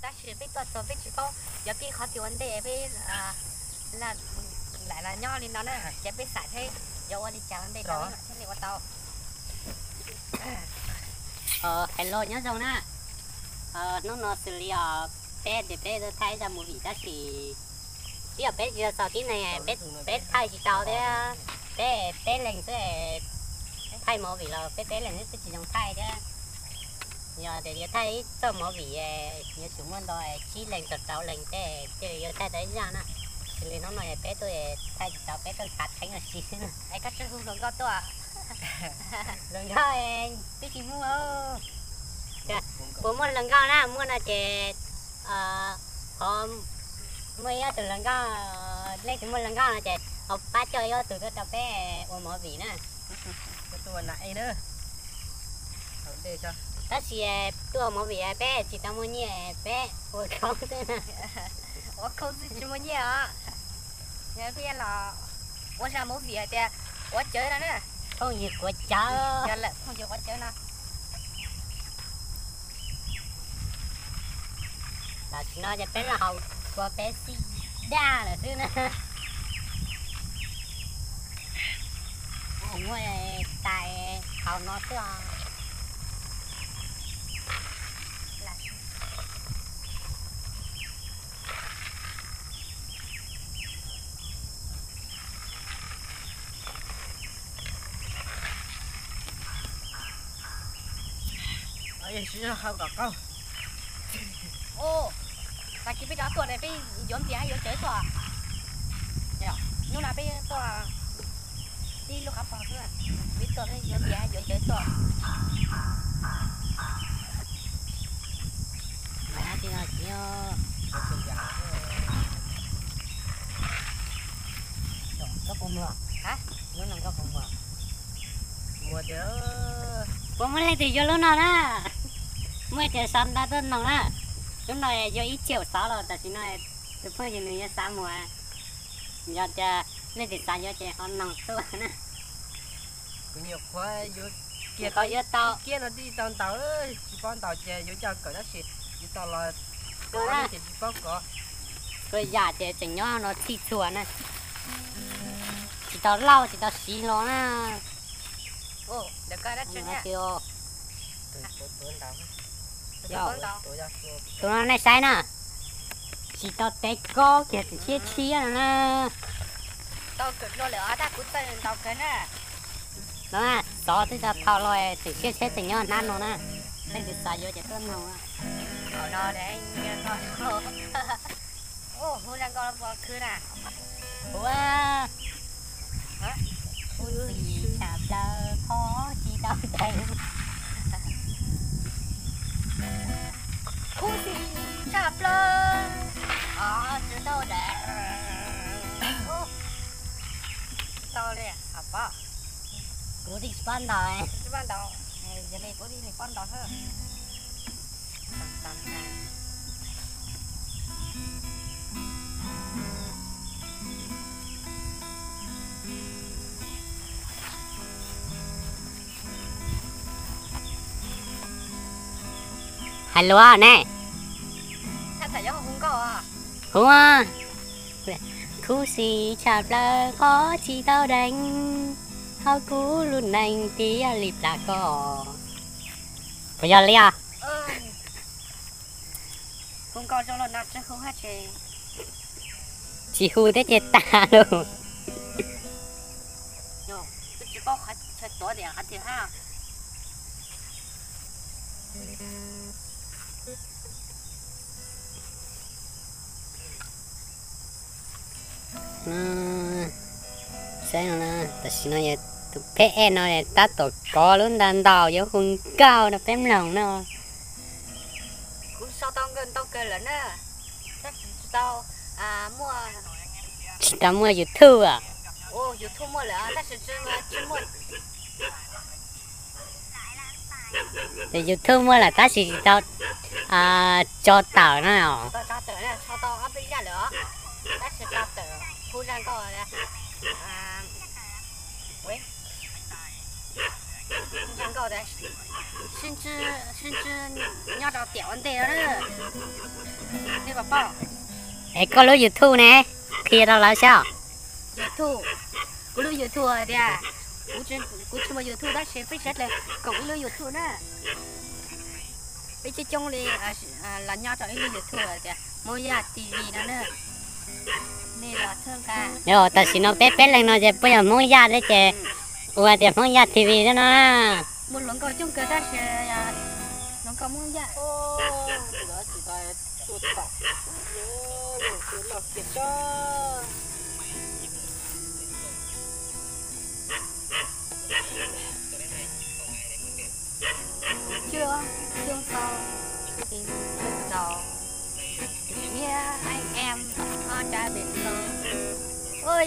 Tab sis peb tuaj txog peb tsis paub, yog peb qhov twg ua ntej peb lam los nyob li no na, ces peb xav seb yuav ua li cas ua ntej tau thiaj li ua tau. Hello, nyob zoo na. Hnub no xws li os, peb tias peb tuaj thaij zaj movie tab sis twb yog peb tsis tau xaus tib neeg, peb thaij tsis tau thiab. Peb peb leeg xwb, thaij movie los peb peb leeg xwb twb tsis zoo thaij thiab. Yog tias yuav thaij ib txoj movie, yuav tsum muaj ntau tsib leeg txog rau leeg tej thiaj li yuav thaij tau ib zaj na. Xws li hnub no peb tuaj thaij tsis tau, peb tuaj xav theeb ua si xwb na. Es koj tsis hu hluas nkauj tuaj? Hluas nkauj twb tsis muaj. Puas muaj hluas nkauj na? Muaj no ces, qhov, muaj ib ob tug hluas nkauj, leej twg muaj hluas nkauj no ces ho pab coj ib ob tug tuaj rau peb ua movie na. Tab sis tuaj ua movie peb tsis tau muaj nyiaj, peb ua khoob xwb na. Ua khoob xwb tsis muaj nyiaj os. Yog peb los ua zaj movie hais tias quav cawv no na. Phooj ywg quav cawv. Yog lawm phooj ywg quav cawv no. Tam sim no ces peb los haus kua peb xij daj lawm xwb na. Muaj tais haus no xwb os. Tag kis peb rov tuaj ne, peb yuav npias hab yuav cawv tuaj. Hnub no peb tuaj tib lub qab pog xwb, peb tuaj peb yuav npias hab yuav cawv tuaj. Koj puas muag? Hnub no koj puas muag? Puas muaj leej twg yuav lub no na? Muaj ces sau ntawv tuaj noog na. Lub no yog ib txhiab xov los tam sim no tus phooj ywg nws yuav xav muag. Yog tias leej twg xav yuav ces ho noog tuaj na. Kuv nyuam qhuav yuav kiag tau ib kiab no twb tau ntaus, tsis paub ntaus ces yuav coj kawm tab sis yuav tau los kov ces tsis paub kov. Txhua yam ces tseem nyob no txhij txhua na. Tsis tau lauj, tsis tau siv los na. Tus no nej saib na, tsis tau tev kob kiag tseem tshiab tshiab no na. No xov twb tau thau los tseem tshiab tshiab tseem nyob hnab no na. Leej twg xav yuav ces tuaj noog. Hu zaj nkauj los puas khwv na? Hu, khuv xim tshaj plaws qhov tsis tau deev. Khuv xim tshaj plaws qhov tsis tau deev. Tau li, kuv twb tsis paub ntaus. Tsis paub ntaus, yog li kuv twb tsis paub ntaus thiab. Hais lus ne. Hu, khuv xim tshaj plaws qhov tsis tau deev, hauv kuv lub neej tiag li plam koj. Puas yog li os? Tsis hu thiab ces tag lauj. Saib no, tam sim no tus pheb ej no tab tom kov lub ntaub ntawv yuav hu nkauj rau peb mloog no. Kuv sau tau ntau kawg lawm na, tab sis tsis tau muaj, tsis tau muaj YouTube. YouTube muaj lawm tab sis tsis muaj. YouTube muaj lawm tab sis tsis tau tso tawm na. Tso tawm, tso tau ob peb zaj lawm os, tab sis tso tawm hu zaj nkauj, hu zaj nkauj sib ntsib, sib ntsib nyob rau tiam ua ntej no na. Es koj lub YouTube ne, qhia rau lawv saib os. YouTube, kuv lub YouTube tias, kuv tsis muaj YouTube tab sis peb sawv daws koom ib lub YouTube na. Peb coob coob li los nyob rau ib lub YouTube tias Hmoob Yaj T V no na. Nej los txhawb nqa. Yog tam sim no peb peb leeg no ces puas yog Hmoob Yaj thiab ces ua tias Hmoob Yaj T V thiab no na. Muaj hluas nkauj coob kawg tab sis hluas nkauj Hmoob Yaj. Chưa, chưa tàu, thì chưa tàu. Biết anh em có trái bể sâu. Ôi,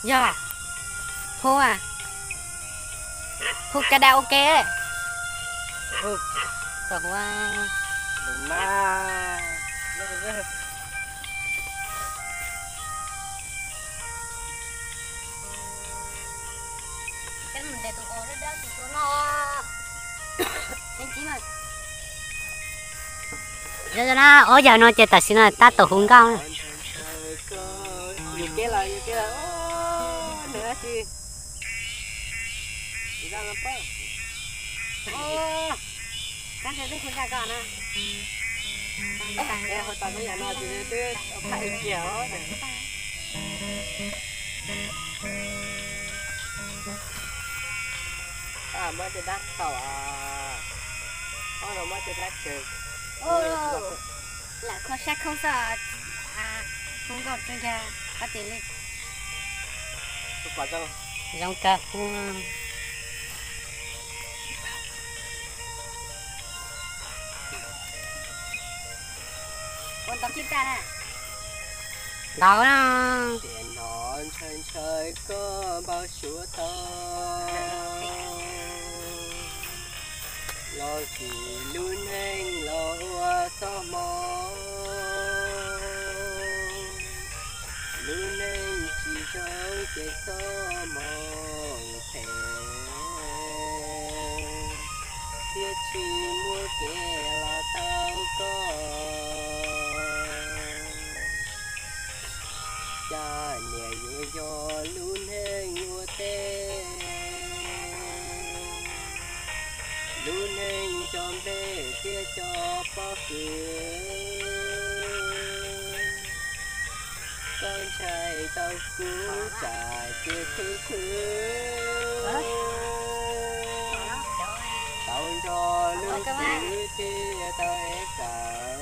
yog hu, hu karaoke. Hu, hu, Yog na, ob yawg no ces tam sim no tab tom hu nkauj na. Muab cov dab tau, ob no muab cov dab tsev. Lam kho sab khoob xwb, hu nkauj tsis nkag qhov twg li. Zoo kawg. Ua ntau kib kaj na. Ntau na. Tiam no ntshaw ntshaw koj npau suav tau, los vim lub neej los ua txoj hmoo. Lub neej tsis zoo ces txoj hmoo phem, thiab tsis muaj kev los tau koj. Cas niam yuav yog lub neej ua teb, lub neej cov nplej thiab cov pob kws. Koj ntshai tau kuv tsam cia khwv khwv, tau nrog lub kwv thiaj tau ev kawm.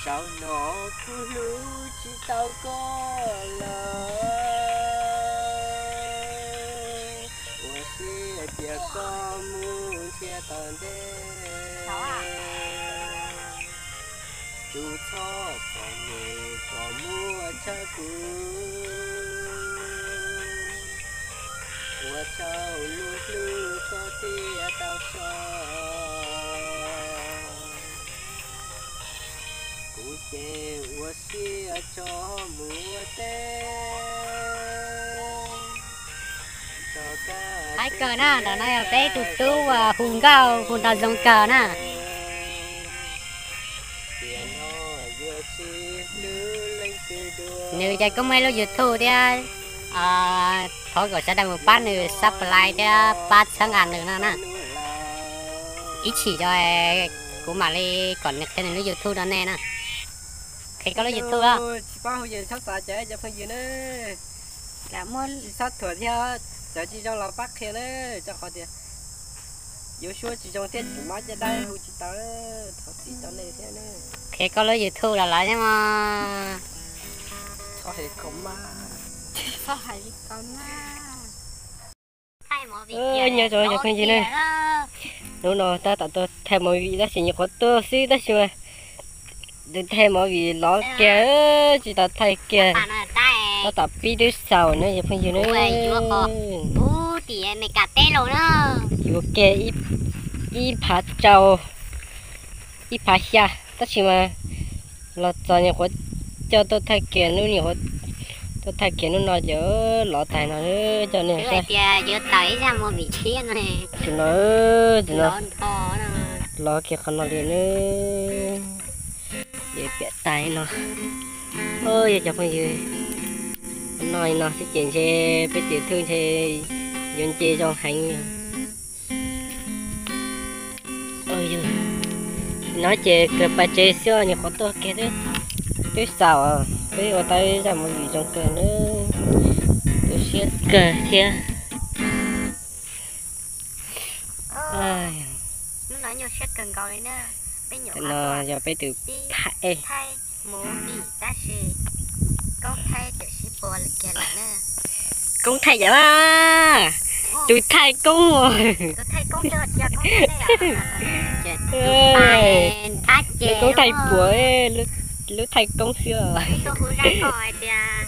Saum no kuv hlub tsis tau koj lawm, ua siab tias koj mus nrhiav tom ntej. Tus txhob txom nyem kom muab tshawb kuv, ua rau lub hlwb koj thiaj tau so. Kuv ces ua siab tso mus ua teb. Hais kawg na, ntawm no yog peb tus tub uas hu nkauj hu nrov zoo kawg na. Nws ces kuj muaj ib lub YouTube thiab, thov kom sawv daws mus pab nws subscribe thiab pab txhawb nqa nws no na. Ib chim yog kuv mam li kom nws qhia nws lub YouTube rau nej na. Qhia koj lub YouTube os. Tsis paub hu ces txhob xav cov cov phooj ywg na. Lam muab tsis txhob thuam thiab, cov tsis zoo los pab qhia na, rau qhov tias yuav suab tsis zoo thiab tsis mob caj dab hu tsis tau, thov txim rau nej thiab na. Qhia koj lub YouTube los lawm thiab mog. Txhob hais li ko mas. Nyob zoo cov phooj ywg na, hnub no tab tom tuaj thaij movie tab sis nyuam qhuav tuaj xwb tab sis mas tus thaij movie lov kiag, tsis tau thaij kiag, tab tom pib twb xaus na cov phooj ywg na. Yuav kiag ib phav rau, ib phav xya tab sis mas los txog nyuam qhuav coj tuaj thaij kiag, hnub nyuam qhuav Thaij kiag hnub no ces lov tag no coj nej saib. Tias yuav tawm ib zaj movie thiab no. Tus no, tus no lov kiag qhov no li na. Ces piam tag no. Yog cov phooj ywg, no no xwb ces ntshe peb tus thwj ntshe yuav nce zoo heev. No ces kawg pais tsev xwb, nyuam qhuav tuaj kiag twb xaus, peb ua tau zaj movie zoo kawg na. Tu siab kawg thiab. No yog peb tus thaij, koob thaij yam, tus thaij koob, koob thaij puas, lub thaij koob xwb os. Tias